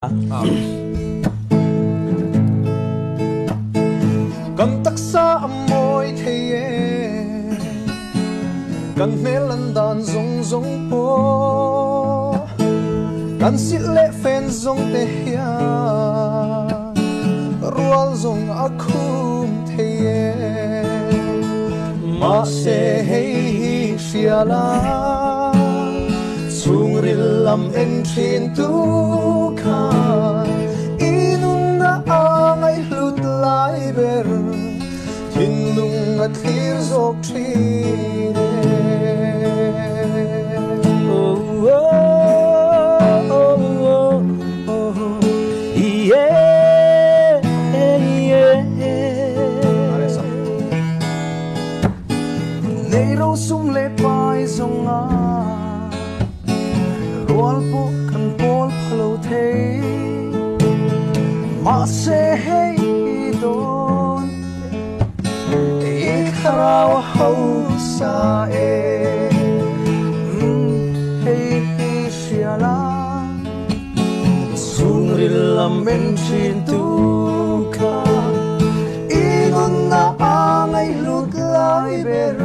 Kan taksa a mawi thei e, kan hmel an dan zawng zawng pawh, kan silh leh fen zawng te hian rual zawng a khum thei e. Mahse hei hi hria la. Chhungril lam en thin tu khan i nunna a ngaihhlut lai ber thinlung a thlir zawk thin e. Nei ro sum leh pai zawng a rual pawh kan pawl pha lo thei. Mahse hei dawn i thlarau a hausa e. Hei hi hria la chhungril lam en thin tu kha i nunna a ngaihhlut lai ber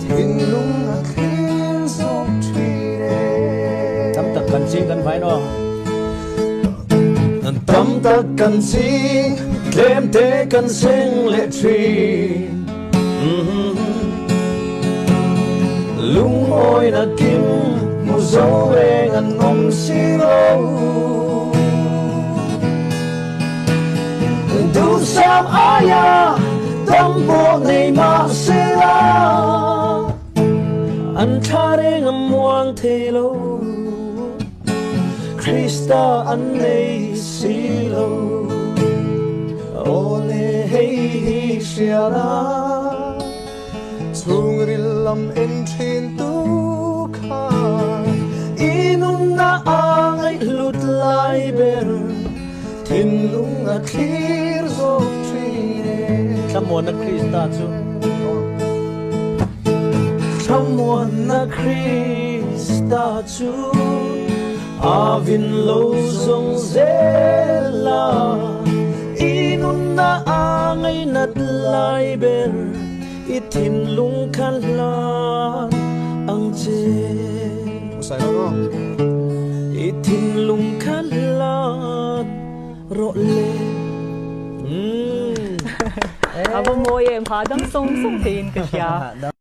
thinlung a thlir zawk thin e. Tam tak kan ching kan vai no. Tam tak kan ching, tlem te kan seng leh thin. Lungawi na kim hmu zo reng an awm si lo. Duhsam aia tam pawh nei mah se la, an thla reng a muang thei lo. Krista an nei si lo. Awle hei hi hria la, chhungril lam en thin tu kha i nunna a ngaihhlut lai ber thinlung a thlir zawk thin e. Thlamuanna Krista chu. Thlamuanna Krista chu a vin lo zawng zel a, i nunna a ngainat lai ber i thinlung kha hlan ang che. I thinlung kha hlan rawh le. A va mawi em, hahdam sawng sawng theiin ka hria.